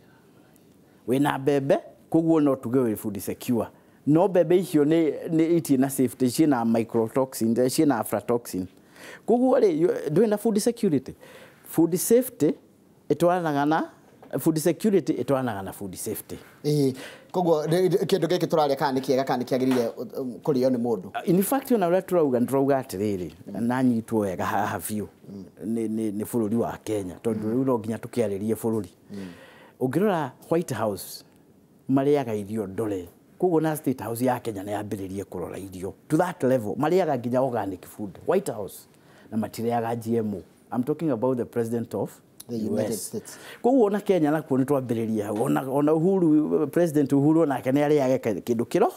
wĩna mbembe, koguo no tuge wĩ food secure, no mbembe icio nĩ itirĩ na safety, ciĩna mycotoxin, ciĩna aflatoxin, koguo rĩ, ndũrĩ na food security. Food safety ĩtwaranaga na food security, ĩtwaranaga na food safety. Ĩĩ, koguo kĩndũ gĩkĩ tũrarĩa kana nĩ kĩega kana nĩ kĩagĩrĩire kũrĩo nĩ mũndũ. In fact, ona ũrĩa tũrauga, nĩ tũrauga atĩrĩrĩ, na nyitwo wega haha biũ nĩ bũrũri wa Kenya, tondũ rĩu no nginya tũkĩarĩrie bũrũri. Ũngĩrora White House marĩaga irio ndore, koguo na State House ya Kenya nĩ yambĩrĩrie kũrora irio to that level. Marĩaga nginya organic food, White House, na matirĩaga GMO. I'm talking about the president of The United US. States. Koguo ona Kenya nakuo nĩ twambĩrĩria hau. Ona Uhuru, President Uhuru, onake nĩ arĩage kĩndũ kĩro,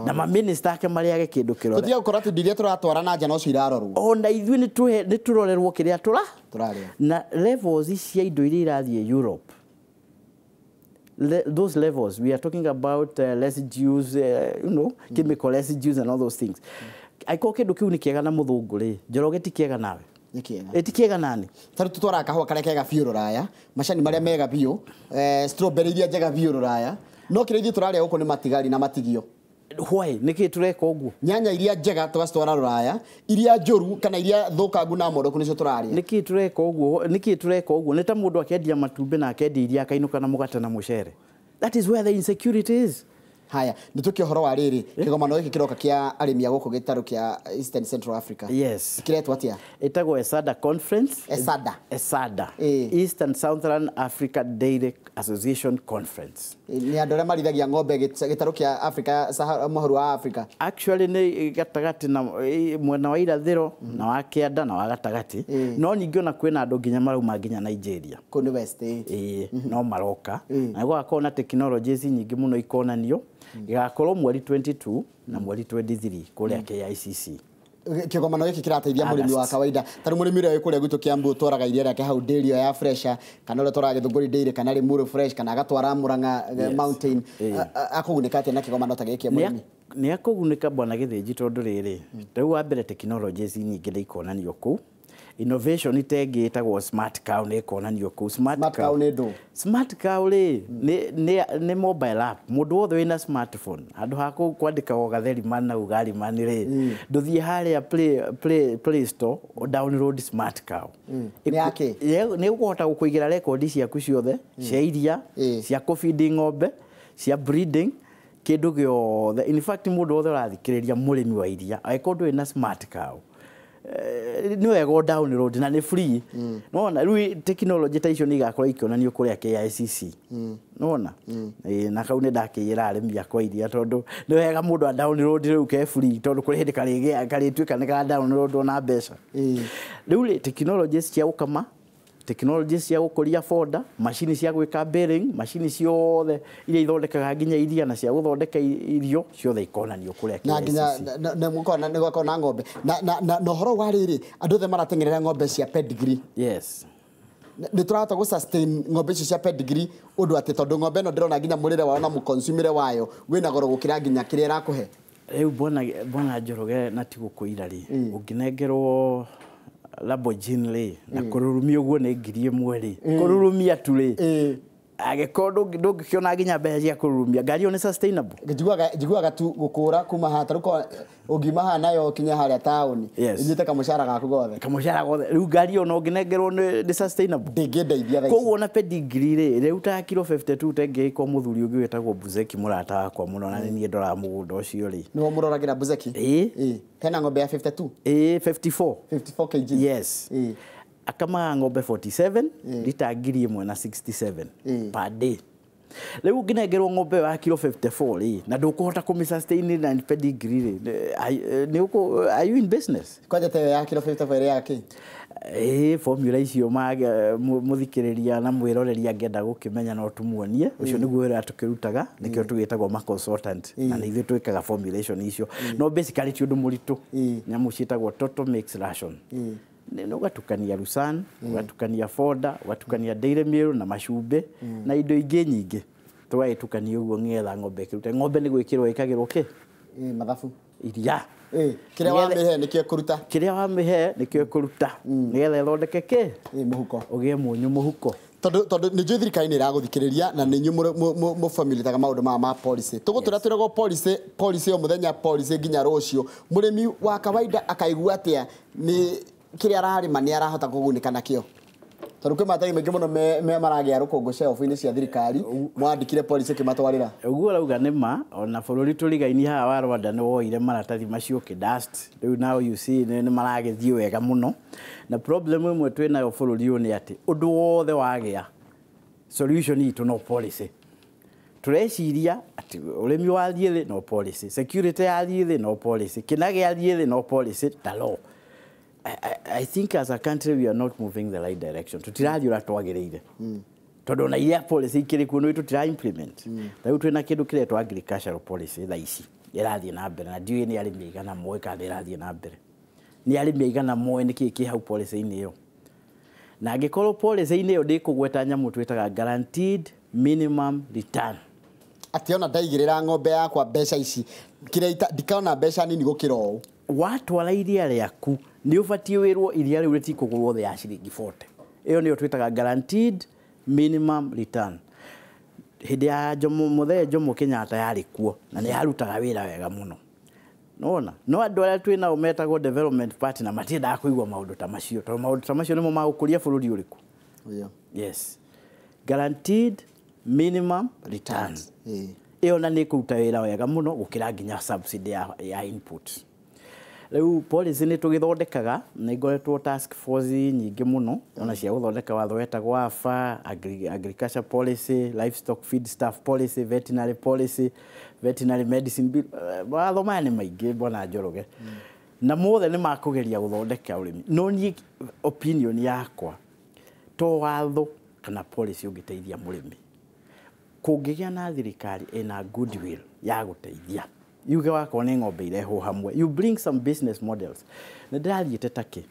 na maminista ake marĩage kĩndũ kĩrore. Tũtige gũkorwo atĩ indo iria tũratwara na nja nocio irarorwo. Ona ithuĩ nĩ tũrorerwo kĩrĩa tũra Tũrarĩa. Na levels cia indo iria irathiĩ Europe, those levels we are talking about, residues, chemical residues and all those things. Angĩkorwo kĩndũ kĩu nĩ kĩega na mũthũngũ rĩ, Njoroge, ti kĩega nawe? Nĩ kĩega. Ĩ ti kĩega nani? Tarĩu tũtwaraga kahũa karĩa kega biũ rũraya, macani marĩa mega biũ, strawberry iria njega biũ rũraya. No kĩrĩa ithuĩ tũrarĩa gũkũ nĩ matigari na matigio. Why nĩkĩ tũreka ũguo? Nyanya iria njega tũgacitwara rũraya, iria njũru kana iria thũkangu na mondoku nĩcio tũrarĩa. Nĩkĩ tũreka ũguo? Nĩkĩ tũreka ũguo? Nĩ ta mũndũ akendia matumbĩ na akendia iria akainũka na mũgate na mũcere. That is where the insecurity is. Haya, nĩ tũkĩ ũhoro wa rĩrĩ kĩgomano gĩkĩ kĩroka kĩa arĩmi a gũkũ gĩtarũ kĩa Eastern Central Africa. Yes. Kĩretwo atĩa? Ĩtagwo ESADA conference. ESADA. ESADA. Eastern Southern Africa Dairy Association Conference. Nĩ andũ arĩa marithagia ng'ombe gĩtarũ kĩa Africa, Sahara, mũhuro wa Africa. Actually nĩ gatagatĩ na mwena wa irathĩro na wa kĩanda na wa gatagatĩ. No ningĩ ona kwĩna andũ nginya marauma nginya Nigeria. Kũu nĩ West. Ĩĩ, no maroka. Na gũgakorwo na technologies nyingĩ mũno ikonanio. Gĩgakorwo mweri 22 na mweri 23 kũrĩa KICC. Kĩgomano gĩkĩ kĩrateithia mũrĩmi wa kawaida. Ta rĩu mũrĩmi ũrĩa wĩ kũrĩa gwitũ Kiambu ũtwaraga iria rĩake hau Dairy ya Fresha, kana ũrĩa ũtwaraga Gĩthũngũri Dairy, kana Limuru Fresh, kana agatwara Murang'a Mountain, akũgunĩka atĩa na kĩgomano ta gĩkĩ mũrĩmi? Nĩ akũgunĩka bwana Gĩthĩnji tondũ rĩrĩ, rĩu wa mbere technologies nyingĩ nĩ ikonanio kũu. Innovation ĩtengĩ ĩtagwo smart cow nĩ ĩkonanio kũu. Smart cow nĩ ndũ? Smart cow rĩ, nĩ mobile app. Mũndũ wothe wĩna smartphone, handũ ha kwandĩka o gatheri man na ugari man rĩ, ndũthiĩ harĩa Play Store, download smart cow. Nĩ yakĩ? Nĩ ũkũhota gũkũigĩra rekondi ciaku ciothe, cia iria, cia kũbindi ng'ombe, cia breeding, kĩndũ gĩothe. In fact mũndũ wothe ũrathikĩrĩria mũrĩmi wa iria, angĩkorwo ndũrĩ na smart cow, nĩ wega o download na nĩ free. Nĩwona rĩu technology ta icio nĩ igakorwo ikĩonanio kũrĩa KICC. Nĩwona? Na kau nĩ ndakĩĩra arĩmi akwa iria tondũ nĩ wega mũndũ a download rĩu ke free tondũ kũrĩ hĩndĩ karĩtuĩka nĩ ka download na mbeca. Rĩu rĩ technologies cia gũkama, technologies cia gũkũria fodder, macini cia gwĩka baling, macini ciothe iria ithondekaga nginya iria na cia gũthondeka irio ciothe ikonanio kũrĩa Na nginya nĩ gũkorwo na ng'ombe. Na ũhoro wa rĩrĩ, andũ othe marateng'erera ng'ombe cia pedigree. Yes. Nĩ tũrahota gũ sustain ng'ombe icio cia pedigree ũndũ atĩ tondũ ng'ombe ĩno ndĩrona nginya mũrĩre wayo na mũconsumere wayo wĩna goro gũkĩra nginya kĩrĩa ĩrakũhe. Rĩu bwana Njoroge na ti gũkũira rĩ, ũngĩnengerwo Lamborghini rĩ, na kũrurumia ũguo nĩ 1,000 rĩ, kũrurumia tu rĩ, angĩkorwo ndũngĩkĩona nginya mbeca cia kũrurumia, ngari ĩyo nĩ sustainable. Njiguaga tu gũkũra kuma haha, ta rĩu ũngiuma haha nayo ũkinye harĩa taũni, ĩnyite kamũcara gaku gothe. Kamũcara gothe. Rĩu ngari ĩyo no ũngĩnengerwo nĩ sustainable. Ndĩngĩndeithia thaa ici. Koguo ona pedigree rĩ, rĩu ta kiro 52 tengĩkwo mũthuri ũngĩ wĩtagwo Buzeki mũrata wakwa mũno na nĩ niĩ ndoraga mũgũnda ũcio rĩ. Nĩwe mũroragĩra Buzeki? Ĩĩ. Hena ng'ombe ya 52? Ĩĩ, 54. 54 kg? Yes. Akamaga ng'ombe 47, lita 1,067 per day. Rĩu ũngĩnengerwo ng'ombe ya kiro 54 rĩ, na ndũkũhota kũmĩ sustain na pedigree rĩ, are you in business? Kwanja ta ĩyo ya kiro 54 ĩrĩ ya kĩ? Ĩĩ, formula icio mũthikĩrĩria na mwĩroreri angĩenda gũkĩmenya no tũmuonie. Ũcio nĩguo wĩra tũkĩrutaga, nĩkĩo tũgĩtagwo ma consultant, na nĩ ithuĩ twĩkaga formulation icio. No basically ti ũndũ mũritũ. Nyamũ ciĩtagwo total mix ration. Nĩ ũgatukania lucerne, ũgatukania fodder, ũgatukania dairy meal na macumbĩ na indo ingĩ nyingĩ. Tũgagĩtukania ũguo nĩgetha ng'ombe ĩkĩrute. Ng'ombe nĩ gwĩkĩrwo ĩkagĩrwo kĩ? Mathabu. Iria. Kĩrĩa wamĩhe nĩkĩo ĩkũruta. Kĩrĩa wamĩhe nĩkĩo ĩkũruta. Nĩgetha ĩthondeke kĩ? Mũhuko. Ũgĩe mũnyũ mũhuko. Tondũ nĩ njũĩ thirikari nĩ ĩragũthikĩrĩria na nĩ inyuĩ mũfamilitaga maũndũ maya ma policy. Tũgũtũra twĩragwo policy, policy o mũthenya, policy nginya rũciũ. Mũrĩmi wa kawaida akaigua atĩa nĩ kĩrĩa ararĩma nĩ arahota kũgunĩka nakĩo? Tondũ kwĩ maratathi maingĩ mũno maragĩa rũkũngũ shelf-inĩ cia thirikari, mwandĩkire policy ĩkĩmatwarĩra. Ũguo ũrauga nĩ ma, ona bũrũri tũrigainie haha wa Rwanda nĩ woire maratathi macio ũkĩ-dust. Rĩu now you see nĩ maragĩthiĩ wega mũno. Na problem ĩmwe twĩnayo bũrũri ũyũ nĩ atĩ ũndũ wothe wagĩa solution itũ no policy. Tũreciria atĩ ũrĩmi wathiĩ thĩ no policy, security yathiĩ thĩ no policy, kĩna gĩathiĩ thĩ no policy, ta law. I think as a country we are not moving the right direction. Tũtirathiĩ ũrĩa twagĩrĩire. Tondũ ona iria policy ikĩrĩ kuo nĩ tũtira implement. Ta rĩu twĩna kĩndũ kĩretwo agricultural policy thaa ici ĩrathiĩ na mbere na ndiũĩ nĩ arĩmi aigana moĩ kana ĩrathiĩ na mbere. Nĩ arĩmi aigana moĩ nĩkĩĩ kĩ hau policy-inĩ ĩyo. Na angĩkorwo policy-inĩ ĩyo ndĩkũgweta nyamũ twĩtaga guaranteed minimum return. Atĩ ona ndaigĩrĩra ng'ombe yakwa mbeca ici, kĩrĩa ndikona mbeca nini gũkĩra ũũ. Watwara iria rĩaku nĩ ũbatiĩ wĩrwo iria rĩu rĩtikũgũrwo thĩ ya ciringi 40. Ĩyo nĩyo twĩtaga guaranteed minimum return. Hĩndĩ ya Jomo Mũthee Jomo Kenyatta yarĩ kuo na nĩ yarutaga wĩra wega mũno. Nona no andũ arĩa twĩ nao metagwo development party na matiendaga kũigua maũndũ ta macio, tondũ maũndũ ta macio nĩmo magũkũria bũrũri ũrĩkũ. Yes, guaranteed minimum returns. Ĩyo na nĩ ĩkũruta wĩra wega mũno gũkĩra nginya subsidy ya input. Rĩu policy nĩ tũgĩthondekaga, nĩ ngoretwo task force nyingĩ mũno ona cia gũthondeka watho wetagwo AFA, agriculture policy, livestock feed staff policy, veterinary policy, veterinary medicine bill. Mawatho maya nĩ maingĩ bwana Njoroge, na mothe nĩ makũgeria gũthondeka ũrĩmi. No niĩ opinion yakwa, to watho kana policy ũngĩteithia mũrĩmi, kũngĩgĩa na thirikari ĩna goodwill ya gũteithia, yuge wakorwo nĩ ng'ombe irehwo hamwe, you bring some business models. Nĩ ndĩrathiĩte Turkey,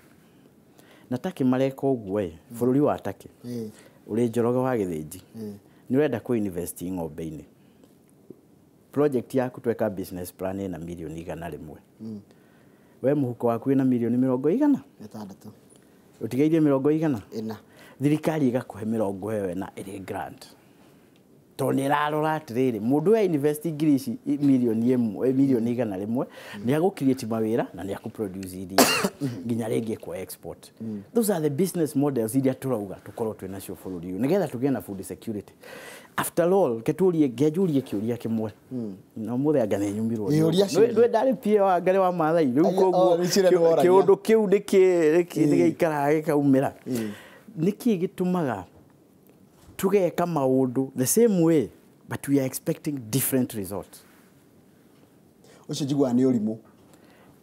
na Turkey mareka ũguo ĩ, bũrũri wa Turkey ũrĩ Njoroge wa Gĩthĩnji, nĩ ũrenda kũ invest ng'ombe-inĩ, project yaku tweka business plan ĩna mirioni 100, we mũhuko waku wĩna mirioni 60 6. Ũtigairie mĩrongo igana 4. Thirikari ĩgakũhe mĩrongo ĩyo ĩna ĩrĩ grant, tondũ nĩ ĩrarora atĩrĩrĩ, mũndũ ũyũ invest ngiri ici 1,000,000, 100,000,000, nĩ agũ create mawĩra na nĩ akũ produce iria nginya rĩngĩ kwa export. Those are the business models iria tũrauga tũkorwo twĩ nacio bũrũri ũyũ nĩgetha tũgĩe na food security. After all, ketũrie ngenjũrie kĩũria kĩmwe no mũthĩ anga nĩ nyumirwo. Ĩ, ũria ciũria. Ndwe ndarĩ PA wa Ngarĩ wa Maathai rĩu. Aya, Koguo oh, nĩ ciũria nĩ woragia. kĩũndũ kĩu nĩgĩikaraga gĩkaumĩra. Nĩkĩ gĩtũmaga tũgeka maũndũ the same way but we are expecting different results? Ũcio njiguaga nĩ ũrimũ.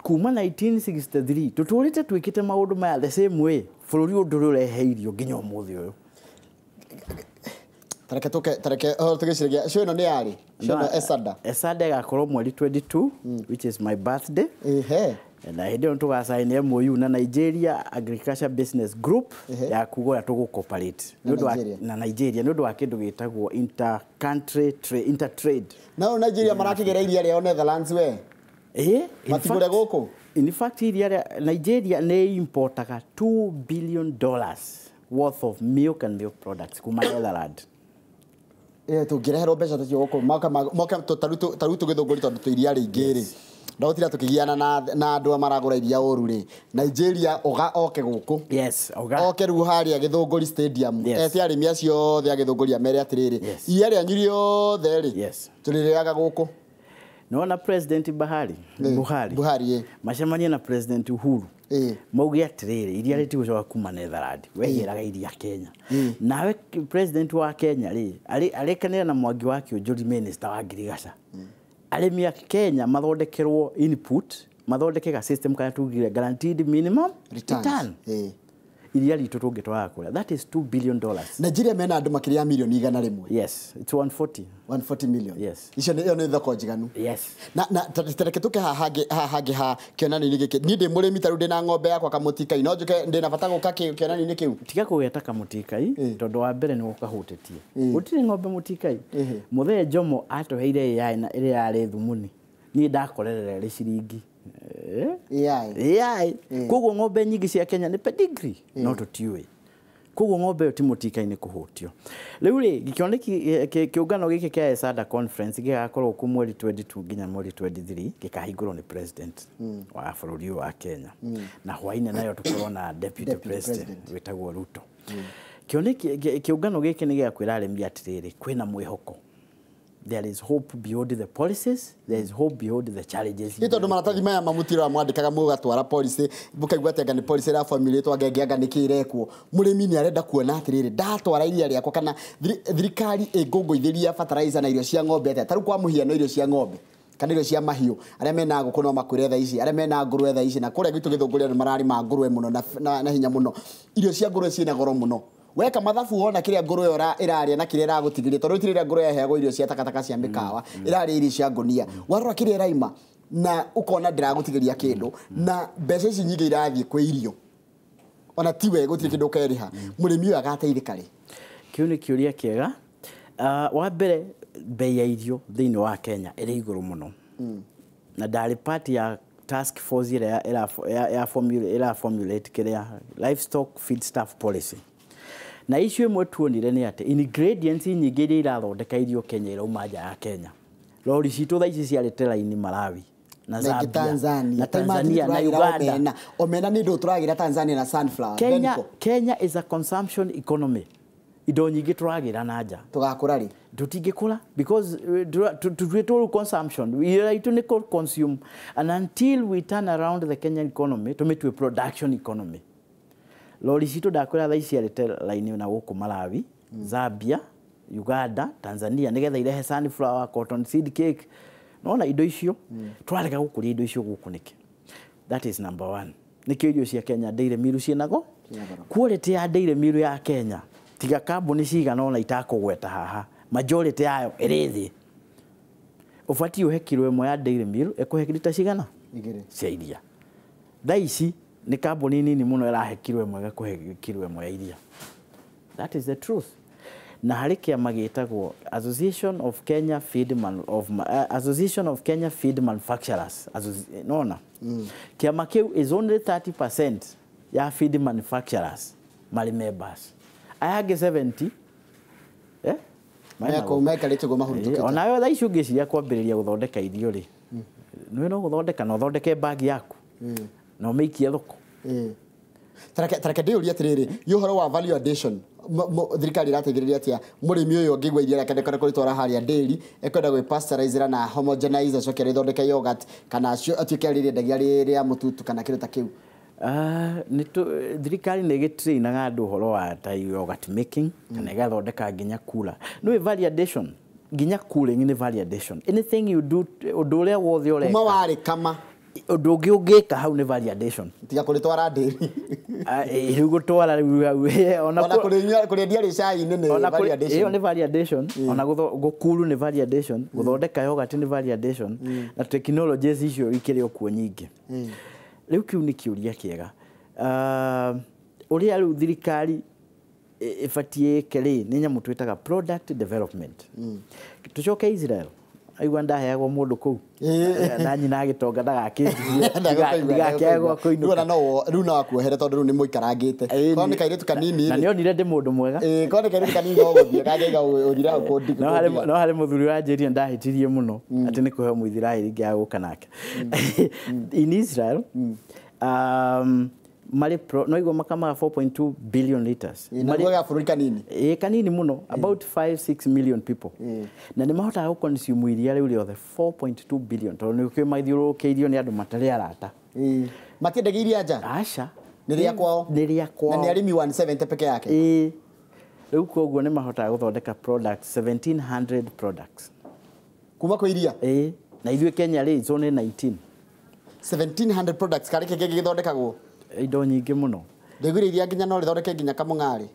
Kuma 1963 tũtũrĩte twĩkĩte maũndũ maya the same way, bũrũri ũyũ ndũrĩ ũrehe irio nginya ũmũthĩ ũyũ. Tareke tũke, tareke oh, tũgĩciragia show ĩno nĩ yarĩ show ĩno Esada. Esada ĩgakorwo mweri 22, which is my birthday. Na hĩndĩ ĩyo tũgacaini MOU na Nigeria Agriculture Business Group ya kuga ũrĩa tũgũ-cooperate Na Nĩ ũndũ wa- Nigeria. Na Nigeria, nĩ ũndũ wa kĩndũ gĩtagwo inter country trade, intertrade. No Nigeria marakĩgĩra iria rĩao Netherlands we. Ĩ, in Matigũre gũkũ? In fact, iria rĩa Nigeria nĩ importaga $2 billion worth of milk and milk products kuma Netherlands. Tũngĩreherwo mbeca ta cio gũkũ moke tarĩu tũgĩthũngũri, tondũ twĩ iria rĩingĩ rĩ, ndagũtira tũkĩgiana na andũ a maragũra iria ũru rĩ, Nigeria oga oke gũkũ. Yes, oga. Oke rĩu harĩa Gĩthũngũri Stadium, ete arĩmi acio othe a Gĩthũngũri amere atĩrĩrĩ, iria rĩanyu rĩothe rĩ, tũrĩrĩaga gũkũ. Nĩwona President Buhari, Buhari. Buhari, ĩ. Macemanie na President Uhuru, mauge atĩrĩrĩ, iria rĩtigũcoka kuma Netherland, wegĩraga iria Kenya. Nawe president wa Kenya rĩ, arĩkanĩre na Mwangi wa Kĩũnjũri, minister wa ngirigaca, arĩmi a Kenya mathondekerwo input, mathondeke ga system karĩa tugire guaranteed minimum Returns. return. Iria ritũ tũngĩtwara kũrĩa, that is $2 billion. Nigeria mena andũ makĩria ya 100,000,000. Yes, it's 140. 140 million. Yes. Icio nĩ ĩyo nĩ thoko njiganu. Yes. Na tareke tũke haha hangĩ ha kĩonanio-inĩ gĩkĩ. Niĩ ndĩ mũrĩmi, tarĩu ndĩna ng'ombe yakwa kamũtikai, no njũke ndĩna bata gũka kĩonanio-inĩ kĩu? Tiga kũgeta kamũtikai, tondũ wa mbere nĩ gũkahutĩtie, gũtirĩ ng'ombe mũtikai. Mũthee Jomo atũheire AI na ĩrĩa yarĩ thumuni, niĩ ndakorerera ĩrĩ ciringi. AI. AI. Koguo ng'ombe nyingĩ cia Kenya nĩ pedigree no tũtiũĩ, koguo ng'ombe ĩyo ti mũtikai-inĩ kũhũtio. Rĩu rĩ, gĩkĩoneki kĩũngano gĩkĩ kĩa Esada conference gĩgakorwo kuo mweri 22 nginya mweri 23, gĩkahingũrwo nĩ president wa bũrũri ũyũ wa Kenya, na hwainĩ nayo tũkorwo na deputy Deputy president president. wĩtagwo Ruto. Kĩoneki kĩũngano gĩkĩ nĩ gĩa kwĩra arĩmi atĩrĩrĩ, kwĩna mwĩhoko. There is hope beyond the policies, there is hope beyond the challenges. Nĩ tondũ maratathi maya mamutiro mwandĩkaga mũgatwara policy, mũkaigua atĩ anga nĩ policy ĩraformulate, anga anga nĩ kĩ ĩrekwo. Mũrĩmi nĩ arenda kuona atĩrĩrĩ, ndatwara iria rĩakwa kana thirikari ĩngũngũithĩria fertilizer na irio cia ng'ombe atĩa? Tarĩu kwa mũhiano irio cia ng'ombe kana irio cia mahiũ, arĩa mena ngũkũ no makwĩre thaa ici, arĩa mena ngũrwe thaa ici, na kũrĩa gwitũ Gĩthũngũri andũ mararĩma ngũrwe mũno na hinya mũno, irio cia ngũrwe ciĩna goro mũno. Weka mathabu wona kĩrĩa ngũrwe ĩyo ĩrarĩa na kĩrĩa ĩragũtigĩria, tondũ rĩu rĩrĩa ngũrwe yaheagwo irio cia takataka cia mĩkawa, ĩrarĩa irio cia ngũnia, warora kĩrĩa ĩraima na ũkona ndĩragũtigĩria kĩndũ, na mbeca ici nyingĩ irathiĩ kwĩ irio, ona tiwe gũtirĩ kĩndũ ũkerĩha. Mũrĩmi ũyũ agateithĩka rĩ? Kĩu nĩ kĩũria kĩega. Wa mbere, bei ya irio thĩinĩ wa Kenya ĩrĩ igũrũ mũno, na ndarĩ part ya task force ĩrĩa ĩra formulate kĩrĩa livestock feed stuff policy. Na issue ĩmwe tuonire nĩ atĩ ingredients nyingĩ iria irathondeka irio Kenya irauma nja ya Kenya. Lori citũ thaa ici ciarĩte raini Malawi na Zambia Tanzania na Tanzania na Uganda. Omena nĩ indo tũragĩra Tanzania na sunflower. Kenya is a consumption economy. Indo nyingĩ tũragĩra na nja. Tũgakũra rĩ? Tũtingĩkũra because tũtuĩtwo consumption. Wĩra itũ nĩ consume, and until we turn around the Kenyan economy tũmĩtue production economy. Lori citũ ndakwĩra thaa ici ciarĩte raini na gũkũ Malawi, Zambia, Uganda, Tanzania nĩgetha irehe sunflower, cotton seed cake. Nona indo icio twarega gũkũria indo icio gũkũ nĩkĩ? That is number one. Nĩkĩo irio cia Kenya dairy meal ciĩnago quality ya dairy meal ya Kenya tiga kambuni cigana ona itakũgweta haha, majority yayo ĩrĩ thĩ. Ũbatiĩ ũhe kiro ĩmwe ya dairy meal ĩkũhe lita cigana? Igĩrĩ cia iria. Thaa ici nĩ kambuni nini mũno ĩrahe kiro ĩmwe ĩgakũhe kiro ĩmwe ya iria. That is the truth. Na harĩ kĩama gĩtagwo Association of Kenya Feed Association of Kenya Feed Manufacturers. Nona kĩama kĩu is only 30% ya feed manufacturers marĩ members. Aya angĩ 70 mekarĩte ũguo mahurutũkĩte. Onawe thaa ici ũngĩciria kwambĩrĩria gũthondeka irio rĩ, nĩwe no gũthondeka na ũthondeke bag yaku na ũmĩikie thoko. Tareke ndĩyũrie atĩrĩrĩ, ĩ ũhoro wa value addition thirikari ĩrateithĩrĩria atĩa mũrĩmi ũyũ angĩigua iria rĩake ndĩkwenda kũrĩtwara harĩa dairy, ekwenda gwĩ-pasteurizera na homogenize acoke arĩthondeke yogurt kana atuĩke arĩrĩendagia rĩ rĩa mũtutu kana kĩndũ ta kĩu? Thirikari nĩ ĩgĩtrainaga andũ ũhoro wa ta yogurt making kana ĩgathondeka nginya cooler. Nĩũĩ value addition, nginya cooling nĩ value addition. Anything you do, ũndũ ũrĩa wothe ũreka kuma warĩ kama ũndũ ũngĩ ũngĩka hau nĩ value addition. Tiga kũrĩtwara dairy. Rĩu gũtwara rĩu hau ona kũrĩendia rĩ cai-inĩ nĩ value addition. Ĩyo nĩ value addition. Ona gũkuru nĩ value addition, gũthondeka yogurt nĩ value addition, na technologies icio ikĩrĩ o kuo nyingĩ. Rĩu kĩu nĩ kĩũria kĩega. Ũrĩa rĩu thirikari ĩbatiĩ ĩke rĩ, nĩ nyamũ twĩtaga product development. Tũcoke Israel, aigua ndaheagwo mũndũ kũu na nyina agĩtonga ndagakĩndigakĩagwo kũinũka. Rĩu no akuohere tondũ rĩu nĩ mũikarangĩte. Korwo nĩ kairĩtu kanini na nĩonire ndĩ mũndũ mwega. Korwo nĩ kairĩtu kanini no gũthiĩ kangĩiga ũthire hau kũndiga. No harĩ mũthuri wanjĩrire ndahĩtirie mũno atĩ nĩ kũheo Mũithiraeli ngĩaga gũka nake. In Israel marĩ no igua makamaga 4.2 billion liters. Marĩ ga bũrũri kanini. Kanini mũno, about 5-6 million people. Na nĩ mahotaga gũ consume iria rĩu rĩothe 4.2 billion tondũ nĩ ũkĩũĩ mathiũrũrũkĩirio nĩ andũ matarĩ arata. Matiendagia iria nja? Aca. Nĩ rĩa kwao? Nĩ rĩa kwao. Na nĩ arĩmi 170 peke yake? Rĩu koguo nĩ mahotaga gũthondeka products 1700 products. Kuma kwĩ iria? Na ithuĩ Kenya rĩ, it's only 19. 1700 products karĩ kĩngĩ gĩthondekagwo? Indo nyingĩ mũno. Ndaiguire iria nginya no rĩthondeke nginya kamũng'arĩ.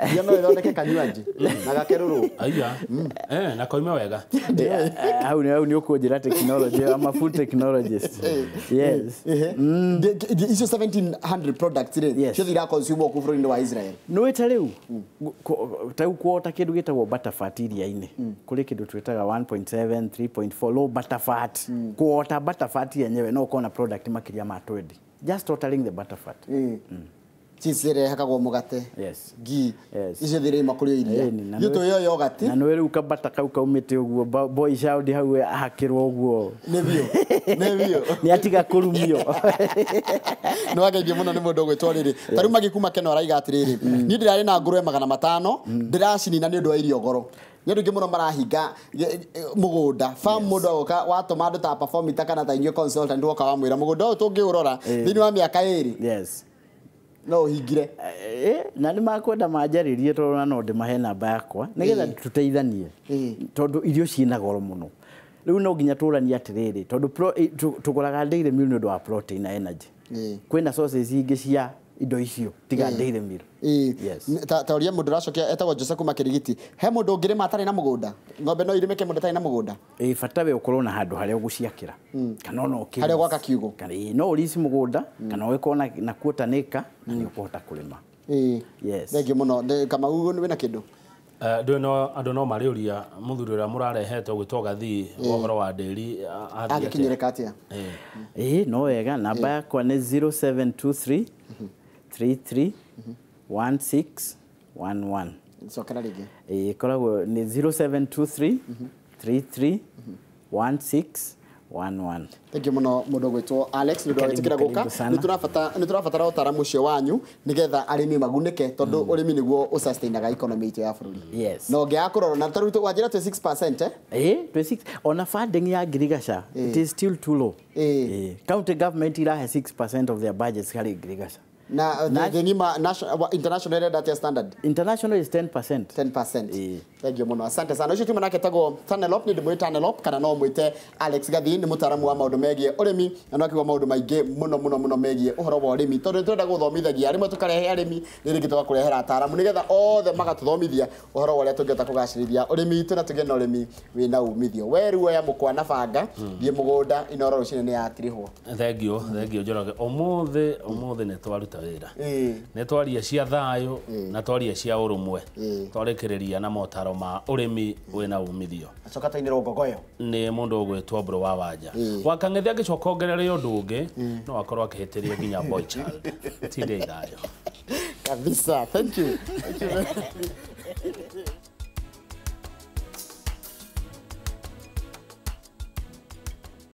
Iria no rĩthondeke kanywanji na gakerũrũ. Aiya. Na koime wega. Hau nĩ ũkũnjĩra technology, I'm a food technologist. Yes. Icio 1700 products rĩ, ciothe ira consume kũu bũrũri-inĩ wa Israel. Nĩũĩ ta rĩu, ta rĩu kuota kĩndũ gĩtagwo butterfat iria-inĩ. Kũrĩ kĩndũ twĩtaga 1.7, 3.4 low butterfat. Kuota butterfat yenyewe no ũkorwo na product makĩria ma 20. Just totaling the butterfat. Cheese ĩrehakagwo mũgate. Yes. Ghee. Yes. Icio thirĩ kũrĩ iria. Ithuĩ tũrĩo yogurt. Na nĩwe rĩu kabata kau kaumĩte ũguo boy child hau ahakĩrwo ũguo. Nĩ biũ. Nĩ biũ. Nĩ atiga kũrumio. Nĩ wageithio mũno nĩ mũndũ ũgwĩtwo rĩrĩ. Ta rĩu magĩkuma Keno araiga atĩrĩrĩ. Niĩ ndĩrarĩ na ngũrwe 500 ndĩracinina nĩ ũndũ wa irio goro. Nĩ andũ aingĩ mũno marahinga mũgũnda. Farm mũndũ agoka watũma andũ ta performita kana ta inyuĩ consultant woka wamwĩra mũgũnda ũyũ tũngĩũrora thĩinĩ wa mĩaka 2. Yes. No ũhingire. Na nĩ makwenda manjarĩrie tondũ no ndĩmahe namba yakwa nĩgetha tũteithanie tondũ irio ciĩna goro mũno. Rĩu no nginya tũranie atĩrĩrĩ tondũ tũgũraga dairy meal nĩ ũndũ wa protein na energy. Kwĩna sources ingĩ cia indo icio tiga dairy meal. Yes. Ta ũrĩa mũndũ ũracokia etagwo Jose kuma Kĩrigiti. He mũndũ ũngĩrĩma atarĩ na mũgũnda? Ng'ombe no irĩmĩke mũndũ atarĩ na mũgũnda? Bata we ũkorwo na handũ harĩa ũgũciakĩra. Kana ona ũkĩrĩma. Harĩa ũgwaka kiugũ. Kana no ũrici mũgũnda kana ũgĩkorwo na quarter acre na nĩ ũkũhota kũrĩma. Yes. Thengiũ mũno. Kamau wĩna kĩndũ? Andũ no marĩũria mũthuri ũrĩa mũrarehete ũgwĩtwo Gathii ũhoro wa ndĩri angĩkinyĩrĩka atĩa? No wega. Namba yakwa nĩ 0723 33 16 11. Cokera rĩngĩ. Ĩkoragwo nĩ 0723 33 16 11. Thank you muno mundu gwitwo Alex nĩ ũndũ wa Karibu, gwĩtĩkĩra gũka. karibu sana. Nĩ tũrabatara ũtaaramu ũcio wanyu nĩgetha arĩmi magunĩke, tondũ ũrĩmi nĩguo ũsustainaga economy itũ ya bũrũri. Yes. Na ũngĩaga kũrora na tarĩu wanjĩra twĩ 6%, eh? Eh, 26 ona funding ya ngirigaca, it is still too low. County government irahe 6% of their budgets harĩ ngirigaca. Na thĩ ng'ima, international ĩrenda atĩa standard? International is 10%. 10%. Ĩĩ. Thank you muno, asante sana. Ũcio tuma nake tagwo Tanelop, nĩ ndĩmwĩte Tanelop kana no mwĩte Alex Gathi, nĩ mũtaaramu wa maũndũ megiĩ ũrĩmi na no akiuga maũndũ maingĩ mũno mũno mũno megiĩ ũhoro wa ũrĩmi, tondũ nĩ tũrenda gũthomithagia rĩmwe tũkarehe arĩmi, rĩrĩ rĩngĩ tũgakũrehera ataaramu nĩgetha othe magatũthomithia ũhoro wa ũrĩa tũngĩhota kũgacĩrithia ũrĩmi witũ na tũgĩe na ũrĩmi wĩna umithio. We rĩu oya mũkwa na banga, thiĩ mũgũnda. Inooro rũcinĩ nĩ yatirihwo. Thank you, thank you, Njoroge. Ũmũthĩ, ũmũthĩ nĩ twaruta wĩra. Nĩ twaria cia thayũ na twaria cia ũrũmwe. Twarĩkĩrĩria na motaro ma ũrĩmi wĩna umithio. Acoka twainĩrwo ngogoyo. Nĩ mũndũ ũgwĩtwo Mbũrũ wa Wanja wa Kang'ethe. Angĩcoka ongerere ũndũ ũngĩ, no akorwo akĩhĩtĩria nginya boy child. Tinde thayũ. Kabisa, thank you, thank you.